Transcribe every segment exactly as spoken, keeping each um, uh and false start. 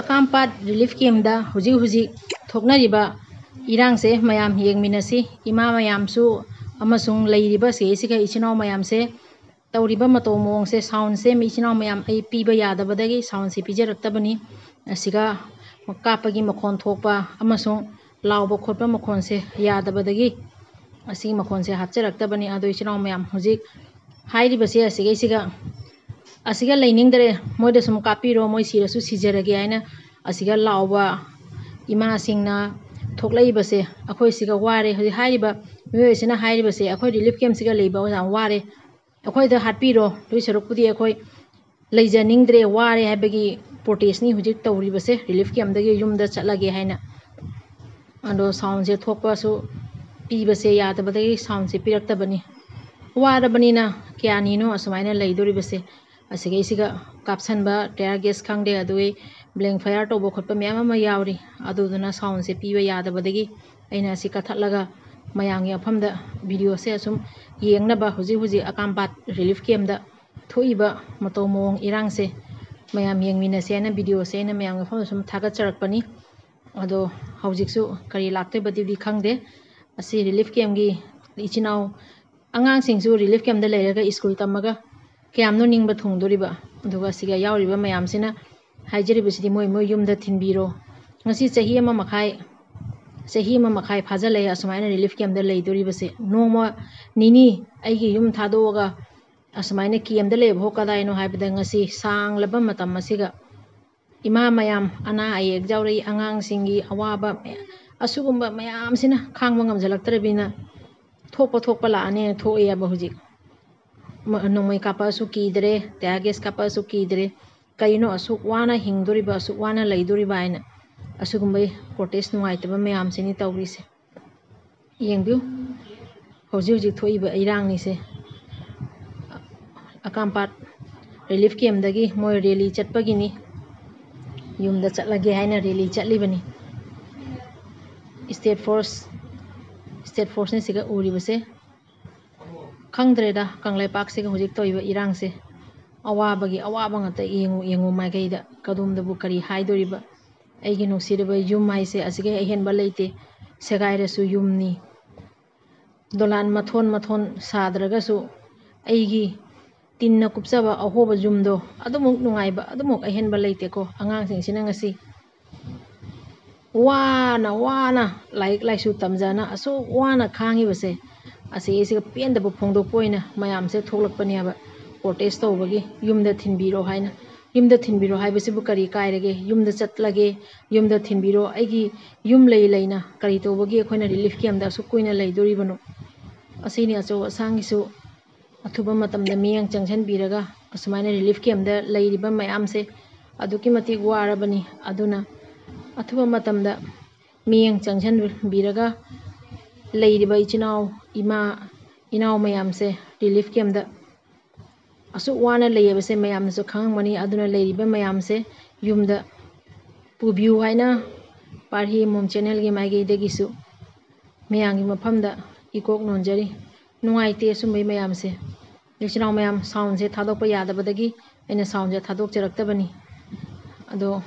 ꯑꯀꯥꯝꯄꯥꯠ relief ꯀꯦꯝꯗ ꯍꯧꯖꯤꯛ ꯍꯧꯖꯤꯛ ꯊꯣꯛꯅꯔꯤꯕ ꯏꯔꯥꯡꯁꯦ ꯃꯌꯥꯝ ꯌꯦꯡꯃꯤꯟꯅꯁꯤ꯫ ꯏꯃꯥ ꯃꯌꯥꯝꯁꯨ ꯑꯃꯁꯨꯡ ꯂꯩꯔꯤꯕ ꯁꯤꯒꯩꯁꯤꯒ ꯏꯆꯤꯟ ꯏꯅꯥꯎ ꯃꯌꯥꯝꯁꯦ ꯇꯧꯔꯤꯕ ꯃꯇꯧ ꯃꯑꯣꯡꯁꯦ, ꯁꯥꯎꯟꯁꯦ ꯏꯆꯤꯟ ꯏꯅꯥꯎ ꯃꯌꯥꯝ ꯑꯩ ꯄꯤꯕ ꯌꯥꯗꯕꯗꯒꯤ ꯁꯥꯎꯟꯁꯦ ꯄꯤꯖꯔꯛꯇꯕꯅꯤ꯫ ꯑꯁꯤꯒ ꯀꯥꯞꯄꯒꯤ ꯃꯈꯣꯟ ꯊꯣꯛꯄ ꯑꯃꯁꯨꯡ ꯂꯥꯎꯕ ꯈꯣꯠꯄ ꯃꯈꯣꯟꯁꯦ ꯌꯥꯗꯕꯗꯒꯤ ꯑꯁꯤꯒꯤ ꯃꯈꯣꯟꯁꯦ ꯍꯥꯞꯆꯔꯛꯇꯕꯅꯤ꯫ ꯑꯗꯣ ꯏꯆꯤꯟ ꯏꯅꯥꯎ ꯃꯌꯥꯝ ꯍꯧꯖꯤꯛ ꯍꯥꯏꯔꯤꯕꯁꯦ ꯑꯁꯤꯒꯩꯁꯤꯒ, ꯑꯁꯤꯒ ꯂꯩꯅꯤꯡꯗ꯭ꯔꯦ, ꯃꯣꯏꯗ ꯁꯨꯝ ꯀꯥꯞꯄꯤꯔꯣ, ꯃꯣꯏ ꯁꯤꯔꯁꯨ ꯁꯤꯖꯔꯒꯦ ꯍꯥꯏꯅ ꯑꯁꯤꯒ ꯂꯥꯎꯕ ꯏꯃꯥꯁꯤꯡꯅ ꯊꯣꯛꯂꯛꯏꯕꯁꯦ ꯑꯩꯈꯣꯏ ꯁꯤꯒ ꯋꯥꯔꯦ꯫ ꯍꯧꯖꯤꯛ ꯍꯥꯏꯔꯤꯕ ꯃꯤꯑꯣꯏꯁꯤꯅ ꯍꯥꯏꯔꯤꯕꯁꯦ, ꯑꯩꯈꯣꯏ ꯔꯤꯂꯤꯐ ꯀꯦꯝꯁꯤꯒ ꯂꯩꯕ ꯌꯥꯝ ꯋꯥꯔꯦ, ꯑꯩꯈꯣꯏꯗ ꯍꯥꯠꯄꯤꯔꯣ, ꯑꯗꯨꯏ ꯁꯔꯨꯛꯄꯨꯗꯤ ꯑꯩꯈꯣꯏ ꯂꯩꯖꯅꯤꯡꯗ꯭ꯔꯦ, ꯋꯥꯔꯦ ꯍꯥꯏꯕꯒꯤ ꯄ꯭ꯔꯣꯇꯦꯁꯅꯤ ꯍꯧꯖꯤꯛ ꯇꯧꯔꯤꯕꯁꯦ, ꯔꯤꯂꯤꯐ ꯀꯦꯝꯗꯒꯤ ꯌꯨꯝꯗ ꯆꯠꯂꯒꯦ ꯍꯥꯏꯅ꯫ ꯑꯗꯣ ꯁꯥꯎꯟꯁꯦ ꯊꯣꯛꯄꯁꯨ ꯄꯤꯕꯁꯦ ꯌꯥꯗꯕꯗꯒꯤ ꯁꯥꯎꯟꯁꯦ ꯄꯤꯔꯛꯇꯕꯅꯤ꯫ ꯋꯥꯔꯕꯅꯤꯅ ꯀꯌꯥꯅꯤꯅꯣ ꯑꯁꯨꯃꯥꯏꯅ ꯂꯩꯗꯣꯔꯤꯕꯁꯦ? ꯑꯁꯤꯒꯩꯁꯤꯒ ꯀꯥꯞꯁꯟꯕ ꯇꯤꯌꯥꯔ ꯒꯦꯁ ꯈꯪꯗꯦ, ꯑꯗꯨꯒꯤ ꯕ꯭ꯂꯦꯡ ꯐꯌꯥꯔ ꯇꯧꯕ ꯈꯣꯠꯄ ꯃꯌꯥꯝ ꯑꯃ ꯌꯥꯎꯔꯤ꯫ ꯑꯗꯨꯗꯨꯅ ꯁꯥꯎꯟꯁꯦ ꯄꯤꯕ ꯌꯥꯗꯕꯗꯒꯤ ꯑꯩꯅ ꯑꯁꯤ ꯀꯛꯊꯠꯂꯒ ꯃꯌꯥꯝꯒꯤ ꯃꯐꯝꯗ ꯚꯤꯗꯤꯑꯣꯁꯦ ꯑꯁꯨꯝ ꯌꯦꯡꯅꯕ ꯍꯧꯖꯤꯛ ꯍꯧꯖꯤꯛ ꯑꯀꯥꯝꯄꯥꯠ ꯔꯤꯂꯤꯐ ꯀꯦꯝꯗ ꯊꯣꯛꯏꯕ ꯃꯇꯧ ꯃꯑꯣꯡ ꯏꯔꯥꯡꯁꯦ ꯃꯌꯥꯝ ꯌꯦꯡꯃꯤꯟꯅꯁꯦ ꯍꯥꯏꯅ ꯚꯤꯗꯤꯑꯣꯁꯦ ꯑꯩꯅ ꯃꯌꯥꯝꯒꯤ ꯃꯐꯝꯗ ꯁꯨꯝ ꯊꯥꯒꯠꯆꯔꯛꯄꯅꯤ꯫ ꯑꯗꯣ ꯍꯧꯖꯤꯛꯁꯨ ꯀꯔꯤ ꯂꯥꯛꯇꯣꯏꯕꯗꯨꯗꯤ ꯈꯪꯗꯦ꯫ ꯑꯁꯤ ꯔꯤꯂꯤꯐ ꯀꯦꯝꯒꯤ ꯏꯆꯤꯟ ꯏꯅꯥꯎ ꯑꯉꯥꯡꯁꯤꯡꯁꯨ ꯔꯤꯂꯤꯐ ꯀꯦꯝꯗ ꯂꯩꯔꯒ ꯁ꯭ꯀꯨꯜ ꯇꯝꯃꯒ ꯀꯌꯥꯝꯅꯣ ꯅꯤꯡꯕ ꯊꯨꯡꯗꯣꯔꯤꯕ? ꯑꯗꯨꯒ ꯑꯁꯤꯒ ꯌꯥꯎꯔꯤꯕ ꯃꯌꯥꯝꯁꯤꯅ ꯍꯥꯏꯖꯔꯤꯕꯁꯤꯗꯤ ꯃꯣꯏ ꯃꯣꯏ ꯌꯨꯝꯗ ꯊꯤꯟꯕꯤꯔꯣ꯫ ꯉꯁꯤ ꯆꯍꯤ ꯑꯃ ꯃꯈꯥꯏ, ꯆꯍꯤ ꯑꯃ ꯃꯈꯥꯏ ꯐꯥꯖꯤꯜꯂꯛꯑꯦ ꯑꯁꯨꯃꯥꯏꯅ ꯔꯤꯂꯤꯐ ꯀꯦꯝꯗ ꯂꯩꯗꯣꯔꯤꯕꯁꯦ꯫ ꯅꯣꯡꯃ ꯅꯤꯅꯤ ꯑꯩꯒꯤ ꯌꯨꯝ ꯊꯥꯗꯣꯛꯑꯒ ꯑꯁꯨꯃꯥꯏꯅ ꯀꯦꯝꯗ ꯂꯩꯕ ꯍꯣ ꯀꯗꯥꯏꯅꯣ ꯍꯥꯏꯕꯗ ꯉꯁꯤ ꯁꯥꯡꯂꯕ ꯃꯇꯝ ꯑꯁꯤꯒ ꯏꯃꯥ ꯃꯌꯥꯝ, ꯑꯅꯥ ꯑꯌꯦꯛ ꯌꯥꯎꯔꯛꯏ, ꯑꯉꯥꯡꯁꯤꯡꯒꯤ ꯑꯋꯥꯕ ꯃꯌꯥꯝ, ꯑꯁꯤꯒꯨꯝꯕ ꯃꯌꯥꯝꯁꯤꯅ ꯈꯥꯡꯕ ꯉꯝꯁꯤꯜꯂꯛꯇ꯭ꯔꯕꯅꯤꯅ ꯊꯣꯛꯄ ꯊꯣꯛꯄ ꯂꯥꯛꯑꯅꯦꯅ ꯊꯣꯛꯑꯦꯕ ꯍꯧꯖꯤꯛ꯫ ꯃ-, ꯅꯣꯡꯃꯩ ꯀꯥꯞꯄꯛꯑꯁꯨ ꯀꯤꯗ꯭ꯔꯦ, ꯇꯤꯌꯥꯔ ꯒꯦꯁ ꯀꯥꯞꯄꯛꯑꯁꯨ ꯀꯤꯗ꯭ꯔꯦ꯫ ꯀꯩꯅꯣ ꯑꯁꯨꯛ ꯋꯥꯅ ꯍꯤꯡꯗꯣꯔꯤꯕ, ꯑꯁꯨꯛ ꯋꯥꯅ ꯂꯩꯗꯣꯔꯤꯕ ꯍꯥꯏꯅ ꯑꯁꯤꯒꯨꯝꯕ ꯄ꯭ꯔꯣꯇꯦꯁ ꯅꯨꯡꯉꯥꯏꯇꯕ ꯃꯌꯥꯝꯁꯤꯅꯤ ꯇꯧꯔꯤꯁꯦ꯫ ꯌꯦꯡꯕꯤꯌꯨ, ꯍꯧꯖꯤꯛ ꯍꯧꯖꯤꯛ ꯊꯣꯛꯏꯕ ꯏꯔꯥꯡꯅꯤꯁꯦ꯫ ꯑꯀꯥꯝꯄꯥꯠ ꯔꯤꯂꯤꯐ ꯀꯦꯝꯗꯒꯤ ꯃꯣꯏ ꯔꯦꯂꯤ ꯆꯠꯄꯒꯤꯅꯤ, ꯌꯨꯝꯗ ꯆꯠꯂꯒꯦ ꯍꯥꯏꯅ ꯔꯦꯂꯤ ꯆꯠꯂꯤꯕꯅꯤ꯫ ꯁ꯭ꯇꯦꯠ ꯐꯣꯔꯁ, ꯁ꯭ꯇꯦꯠ ꯐꯣꯔꯁꯅ ꯁꯤꯒ ꯎꯔꯤꯕꯁꯦ꯫ ꯈꯪꯗ꯭ꯔꯦꯗ ꯀꯪꯂꯩꯄꯥꯛꯁꯤꯒ ꯍꯧꯖꯤꯛ ꯇꯧꯔꯤꯕ ꯏꯔꯥꯡꯁꯦ꯫ ꯑꯋꯥꯕꯒꯤ ꯑꯋꯥꯕ ꯉꯥꯛꯇ꯫ ꯌꯦꯡꯉꯨ ꯌꯦꯡꯉꯨ ꯃꯥꯏꯀꯩꯗ, ꯀꯗꯣꯝꯗꯕꯨ ꯀꯔꯤ ꯍꯥꯏꯗꯣꯔꯤꯕ? ꯑꯩꯒꯤ ꯅꯨꯡꯁꯤꯔꯕ ꯌꯨꯝ ꯍꯥꯏꯁꯦ ꯑꯁꯤꯒꯤ ꯑꯍꯦꯟꯕ ꯂꯩꯇꯦ꯫ ꯁꯦꯒꯥꯏꯔꯁꯨ ꯌꯨꯝꯅꯤ꯫ ꯗꯣꯂꯥꯟ ꯃꯊꯣꯟ ꯃꯊꯣꯟ ꯁꯥꯗ꯭ꯔꯒꯁꯨ ꯑꯩꯒꯤ ꯇꯤꯟꯅ ꯀꯨꯞꯆꯕ ꯑꯍꯣꯕ ꯌꯨꯝꯗꯣ ꯑꯗꯨꯃꯨꯛ ꯅꯨꯡꯉꯥꯏꯕ, ꯑꯗꯨꯃꯨꯛ ꯑꯍꯦꯟꯕ ꯂꯩꯇꯦꯀꯣ꯫ ꯑꯉꯥꯡꯁꯤꯡꯁꯤꯅ ꯉꯁꯤ ꯋꯥꯅ ꯋꯥꯅ ꯂꯥꯏꯔꯤꯛ ꯂꯥꯏꯁꯨ ꯇꯝꯖꯅ ꯑꯁꯨꯛ ꯋꯥꯅ ꯈꯥꯡꯉꯤꯕꯁꯦ, ꯑꯁꯤꯒꯤꯁꯤꯒ ꯄꯦꯟꯗꯕ ꯐꯣꯡꯗꯣꯛꯄ ꯑꯣꯏꯅ ꯃꯌꯥꯝꯁꯦ ꯊꯣꯛꯂꯛꯄꯅꯦꯕ꯫ ꯄ꯭ꯔꯣꯇꯦꯁ ꯇꯧꯕꯒꯤ ꯌꯨꯝꯗ ꯊꯤꯟꯕꯤꯔꯣ ꯍꯥꯏꯅ꯫ ꯌꯨꯝꯗ ꯊꯤꯟꯕꯤꯔꯣ ꯍꯥꯏꯕꯁꯤꯕꯨ ꯀꯔꯤ ꯀꯥꯏꯔꯒꯦ? ꯌꯨꯝꯗ ꯆꯠꯂꯒꯦ, ꯌꯨꯝꯗ ꯊꯤꯟꯕꯤꯔꯣ꯫ ꯑꯩꯒꯤ ꯌꯨꯝ ꯂꯩ ꯂꯩꯅ ꯀꯔꯤ ꯇꯧꯕꯒꯤ ꯑꯩꯈꯣꯏꯅ ꯔꯤꯂꯤꯐ ꯀꯦꯝꯗ ꯑꯁꯨꯛ ꯀꯨꯏꯅ ꯂꯩꯗꯣꯔꯤꯕꯅꯣ? ꯑꯁꯤꯅꯤ ꯑꯆꯧ ꯑꯁꯥꯡꯒꯤꯁꯨ ꯑꯊꯨꯕ ꯃꯇꯝꯗ ꯃꯤꯠꯌꯦꯡ ꯆꯪꯁꯤꯟꯕꯤꯔꯒ ꯑꯁꯨꯃꯥꯏꯅ ꯔꯤꯂꯤꯐ ꯀꯦꯝꯗ ꯂꯩꯔꯤꯕ ꯃꯌꯥꯝꯁꯦ ꯑꯗꯨꯛꯀꯤ ꯃꯇꯤꯛ ꯋꯥꯔꯕꯅꯤ꯫ ꯑꯗꯨꯅ ꯑꯊꯨꯕ ꯃꯇꯝꯗ ꯃꯤꯠꯌꯦꯡ ꯆꯪꯁꯤꯟꯕꯤꯔꯒ ꯂꯩꯔꯤꯕ ꯏꯆꯤꯟ ꯏꯅꯥꯎ, ꯏꯃꯥ, ꯏꯅꯥꯎ ꯃꯌꯥꯝꯁꯦ ꯔꯤꯂꯤꯐ ꯀꯦꯝꯗ ꯑꯁꯨꯛ ꯋꯥꯅ ꯂꯩ ꯍꯥꯏꯕꯁꯦ ꯃꯌꯥꯝꯅꯁꯨ ꯈꯪꯉꯝꯒꯅꯤ꯫ ꯑꯗꯨꯅ ꯂꯩꯔꯤꯕ ꯃꯌꯥꯝꯁꯦ ꯌꯨꯝꯗ ꯄꯨꯕꯤꯌꯨ ꯍꯥꯏꯅ ꯄꯥꯔꯍꯤ ꯃꯣꯝ ꯆꯦꯅꯦꯜꯒꯤ ꯃꯥꯏꯀꯩꯗꯒꯤꯁꯨ ꯃꯌꯥꯝꯒꯤ ꯃꯐꯝꯗ ꯏꯀꯣꯛ ꯅꯣꯟꯖꯔꯤ꯫ ꯅꯨꯡꯉꯥꯏꯇꯦ ꯑꯁꯨꯝꯕꯩ ꯃꯌꯥꯝꯁꯦ꯫ ꯏꯆꯤꯟ ꯏꯅꯥꯎ ꯃꯌꯥꯝ, ꯁꯥꯎꯟꯁꯦ ꯊꯥꯗꯣꯛꯄ ꯌꯥꯗꯕꯗꯒꯤ ꯑꯩꯅ ꯁꯥꯎꯟꯁꯦ ꯊꯥꯗꯣꯛꯆꯔꯛꯇꯕꯅꯤ꯫ ꯑꯗꯣ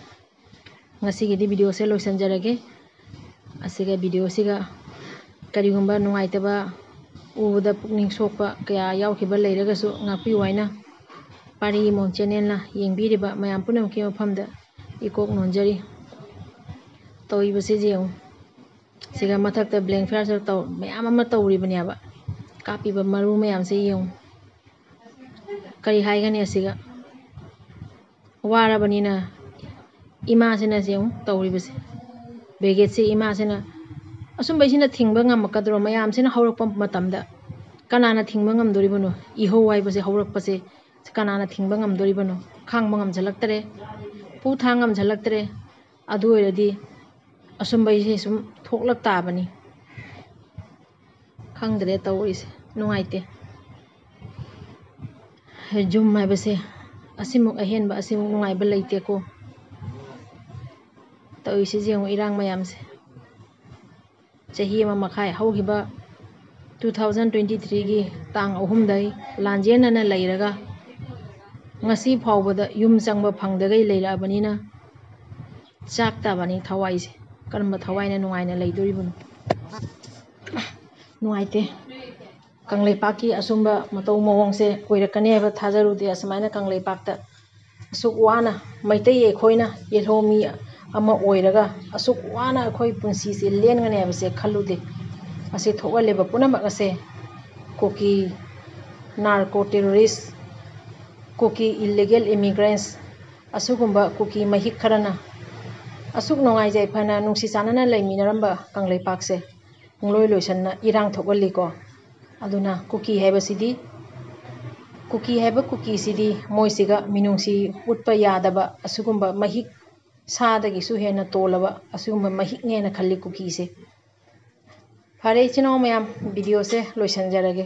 ꯉꯁꯤꯒꯤꯗꯤ ꯚꯤꯗꯤꯑꯣꯁꯦ ꯂꯣꯏꯁꯤꯟꯖꯔꯒꯦ꯫ ꯑꯁꯤꯒ ꯚꯤꯗꯤꯑꯣꯁꯤꯒ ꯀꯔꯤꯒꯨꯝꯕ ꯅꯨꯡꯉꯥꯏꯇꯕ, ꯎꯕꯗ ꯄꯨꯛꯅꯤꯡ ꯁꯣꯛꯄ ꯀꯌꯥ ꯌꯥꯎꯈꯤꯕ ꯂꯩꯔꯒꯁꯨ ꯉꯥꯛꯄꯤꯌꯨ ꯍꯥꯏꯅ ꯄꯥꯔꯤ ꯃꯣꯝ ꯆꯦꯅꯦꯜꯅ ꯌꯦꯡꯕꯤꯔꯤꯕ ꯃꯌꯥꯝ ꯄꯨꯝꯅꯃꯛꯀꯤ ꯃꯐꯝꯗ ꯏꯀꯣꯛ ꯅꯣꯟꯖꯔꯤ꯫ ꯇꯧꯔꯤꯕꯁꯤ ꯌꯦꯡꯉꯨ꯫ ꯁꯤꯒ ꯃꯊꯛꯇ blank fire ꯇꯧ-, ꯃꯌꯥꯝ ꯑꯃ ꯇꯧꯔꯤꯕꯅꯦꯕ꯫ ꯀꯥꯞꯄꯤꯕ ꯃꯔꯨ ꯃꯌꯥꯝꯁꯦ ꯌꯦꯡꯉꯨ꯫ ꯀꯔꯤ ꯍꯥꯏꯒꯅꯤ ꯑꯁꯤꯒ? ꯋꯥꯔꯕꯅꯤꯅ ꯏꯃꯥꯁꯤꯅ ꯌꯦꯡꯉꯨ ꯇꯧꯔꯤꯕꯁꯦ꯫ ꯕ꯭ꯔꯤꯒꯦꯗꯁꯦ ꯏꯃꯥꯁꯤꯅ, ꯑꯁꯨꯝꯕꯩꯁꯤꯅ ꯊꯤꯡꯕ ꯉꯝꯃꯛꯀꯗ꯭ꯔꯣ? ꯃꯌꯥꯝꯁꯤꯅ ꯍꯧꯔꯛꯄ ꯃꯇꯝꯗ ꯀꯅꯥꯅ ꯊꯤꯡꯕ ꯉꯝꯗꯣꯔꯤꯕꯅꯣ? ꯏꯍꯧ ꯍꯥꯏꯕꯁꯦ ꯍꯧꯔꯛꯄꯁꯦ ꯀꯅꯥꯅ ꯊꯤꯡꯕ ꯉꯝꯗꯣꯔꯤꯕꯅꯣ? ꯈꯥꯡꯕ ꯉꯝꯁꯤꯜꯂꯛꯇ꯭ꯔꯦ, ꯄꯨ ꯊꯥꯡ ꯉꯝꯁꯤꯜꯂꯛꯇ꯭ꯔꯦ꯫ ꯑꯗꯨ ꯑꯣꯏꯔꯗꯤ ꯑꯁꯨꯝꯕꯩꯁꯦ ꯁꯨꯝ ꯊꯣꯛꯂꯛ ꯇꯥꯕꯅꯤ꯫ ꯈꯪꯗ꯭ꯔꯦ ꯇꯧꯔꯤꯁꯦ, ꯅꯨꯡꯉꯥꯏꯇꯦ꯫ ꯌꯨꯝ ꯍꯥꯏꯕꯁꯦ ꯑꯁꯤꯃꯨꯛ ꯑꯍꯦꯟꯕ, ꯑꯁꯤꯃꯨꯛ ꯅꯨꯡꯉꯥꯏꯕ ꯂꯩꯇꯦꯀꯣ꯫ ꯇꯧꯔꯤꯁꯤ ꯌꯦꯡꯉꯨ, ꯏꯔꯥꯡ ꯃꯌꯥꯝꯁꯦ꯫ ꯆꯍꯤ ꯑꯃ ꯃꯈꯥꯏ ꯍꯧꯈꯤꯕ two thousand twenty threeꯒꯤ ꯇꯥꯡ ꯑꯍꯨꯝꯗꯩ ꯂꯥꯟꯖꯦꯟꯅꯅ ꯂꯩꯔꯒ ꯉꯁꯤ ꯐꯥꯎꯕꯗ ꯌꯨꯝ ꯆꯪꯕ ꯐꯪꯗꯒꯩ ꯂꯩꯔꯛꯑꯕꯅꯤꯅ ꯆꯥꯛ ꯇꯥꯕꯅꯤ ꯊꯋꯥꯏꯁꯦ꯫ ꯀꯔꯝꯕ ꯊꯋꯥꯏꯅ ꯅꯨꯡꯉꯥꯏꯅ ꯂꯩꯗꯣꯔꯤꯕꯅꯣ? ꯅꯨꯡꯉꯥꯏꯇꯦ꯫ ꯀꯪꯂꯩꯄꯥꯛꯀꯤ ꯑꯆꯨꯝꯕ ꯃꯇꯧ ꯃꯑꯣꯡꯁꯦ ꯑꯣꯏꯔꯛꯀꯅꯤ ꯍꯥꯏꯕ ꯊꯥꯖꯔꯨꯗꯦ꯫ ꯑꯁꯨꯃꯥꯏꯅ ꯀꯪꯂꯩꯄꯥꯛꯇ ꯑꯁꯨꯛ ꯋꯥꯅ ꯃꯩꯇꯩ ꯑꯩꯈꯣꯏꯅ ꯌꯦꯜꯍꯧꯃꯤ ꯑꯃ ꯑꯣꯏꯔꯒ ꯑꯁꯨꯛ ꯋꯥꯅ ꯑꯩꯈꯣꯏ ꯄꯨꯟꯁꯤꯁꯦ ꯂꯦꯟꯒꯅꯤ ꯍꯥꯏꯕꯁꯦ ꯈꯜꯂꯨꯗꯦ꯫ ꯑꯁꯤ ꯊꯣꯛꯍꯜꯂꯤꯕ ꯄꯨꯝꯅꯃꯛ ꯑꯁꯦ ꯀꯨꯀꯤ narco terrorist, ꯀꯨꯀꯤ illegal immigrants, ꯑꯁꯤꯒꯨꯝꯕ ꯀꯨꯀꯤ ꯃꯍꯤꯛ ꯈꯔꯅ ꯑꯁꯨꯛ ꯅꯨꯡꯉꯥꯏ ꯌꯥꯏꯐꯅ ꯅꯨꯡꯁꯤ ꯆꯥꯟꯅꯅ ꯂꯩꯃꯤꯟꯅꯔꯝꯕ ꯀꯪꯂꯩꯄꯥꯛꯁꯦ ꯄꯨꯡꯂꯣꯏ ꯂꯣꯏꯁꯟꯅ ꯏꯔꯥꯡ ꯊꯣꯛꯍꯜꯂꯤꯀꯣ꯫ ꯑꯗꯨꯅ ꯀꯨꯀꯤ ꯍꯥꯏꯕꯁꯤꯗꯤ, ꯀꯨꯀꯤ ꯍꯥꯏꯕ ꯀꯨꯀꯤꯁꯤꯗꯤ ꯃꯣꯏꯁꯤꯒ ꯃꯤꯅꯨꯡꯁꯤ ꯎꯠꯄ ꯌꯥꯗꯕ ꯑꯁꯤꯒꯨꯝꯕ ꯃꯍꯤꯛ ꯁꯥꯗꯒꯤꯁꯨ ꯍꯦꯟꯅ ꯇꯣꯜꯂꯕ ꯑꯁꯤꯒꯨꯝꯕ ꯃꯍꯤꯛꯅꯦꯅ ꯈꯜꯂꯤ ꯀꯨꯀꯤꯁꯦ꯫ ꯐꯔꯦ ꯏꯆꯤꯟ ꯏꯅꯥꯎ ꯃꯌꯥꯝ, videoꯁꯦ ꯂꯣꯏꯁꯤꯟꯖꯔꯒꯦ꯫